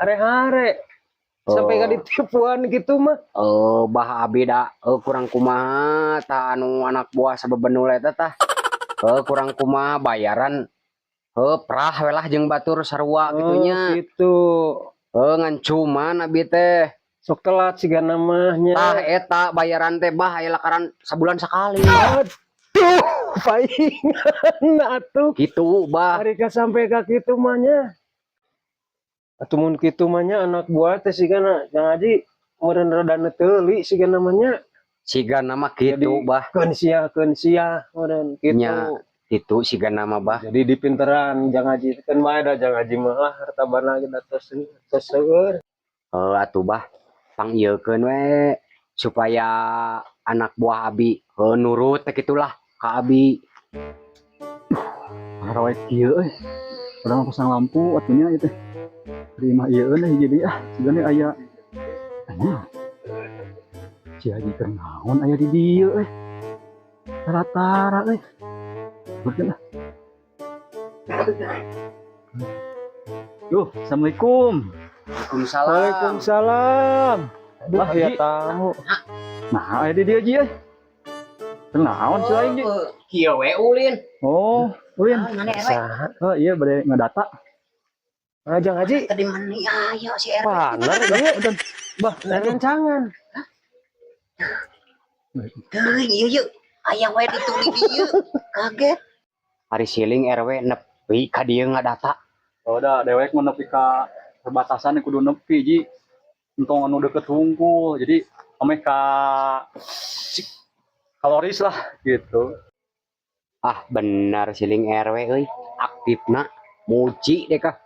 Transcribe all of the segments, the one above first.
Hare-hare sampai ka ditipuan gitu mah. Oh, bah, abi da kurang kumaha tah anu anak buah sabebenul eta tah. Kurang kumaha bayaran prah we lah jeung batur sarua kitu nya. Oh, gitu. Ngan cuman abi teh Sok telat sigana mah nya. Tah eta bayaran teh, bah, aya lakaran sabulan sekali. Aduh, paingan atuh. Gitu, bah. Ari ka sampai ka kitu mah nya. Atuh mun kitu mah nya anak buah teh sigana Jang Haji meureun rada neteuli sigana mah nya. Sigana mah kitu, Jadi, bah. Keun sia meureun kitu. Nya. Kitu sigana mah, bah. Jadi dipinteran Jang Haji, keun bae da Jang Haji mah lah, harta bana ge da tos tos seueur. Atuh bah, pangieukeun we supaya anak buah abi nurut teh kitulah ka abi. Harawet kieu euy. Urang mah pasang lampu atuh nya ieu teh. Di imah ieu euy hiji deui ah, sigana aya. Anjing. Si Haji keur naon aya di dieu euy. Tara-tara euy. Berkeun ah. Duh, assalamualaikum. Waalaikumsalam. Waalaikumsalam. Aduh, Bah, aya Ji. Tamu. Nah, aya di dieu, Ji euy. Keur naon si lain, Ji? Oh, kieu we ulin. Oh, ulin. Saha? Oh iya, bade ngadata. Ah, Jang Haji. Tadi meni aya si RW. Panar ieu. Udah. Bah, rencangan. Teuing ieu yeuh. Aya we dituli dieu. Kaget. Ari siling RW nepi ka dieu ngadata. Oh, da dewek mah nepi ka perbatasan kudu nepi, Ji. Entong anu deket hungkul. Jadi ameh ka kaloris lah gitu. Ah, benar siling RW euy. Aktifna muji deh kah.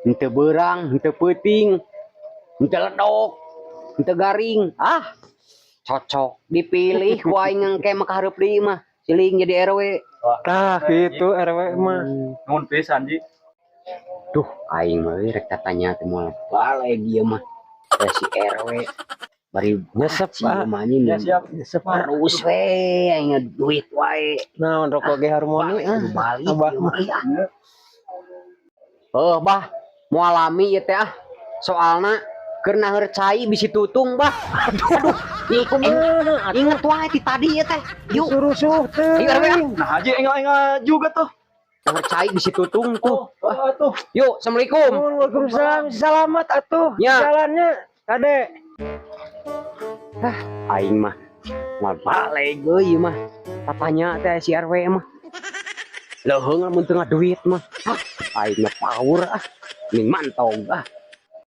Henteu beurang, henteu peuting. Henteu ledok, henteu garing. Ah, cocok dipilih ku aing engke mah ka hareup deui mah. Siling jadi RW. Tah, gitu RW mah. Nuhun pisan, Ji. Duh, aing mah euy rek tatanya teh moal balik ieu mah. Ya si RW bari Nyesep, si ah. mah anjing. Ya siap. Nyesep, ah. Terus we aing duit wae. Naon rokok ge harmoni ah. Kudu balik Abah ieu mah, ah. Oh, bah, moal lami ieu teh ah. Soalna keur naheur cai bisi tutung, bah. Aduh, Kumaha inget wae ti tadi ieu teh. Yuk, suruh teh. Ayo, RW, ah. Nah, Haji enggak juga tuh. Naheur cai bisi tutung tuh. Oh, tuh. Yuk, assalamualaikum. Waalaikumsalam. Selamat atuh. Ya. Jalannya, Kade. Aing mah moal balik euy ieu mah. Tatanya teh si RW mah. Leuheung lamun teu duit mah. Ah, aing mah power ah. Mending mantog ah.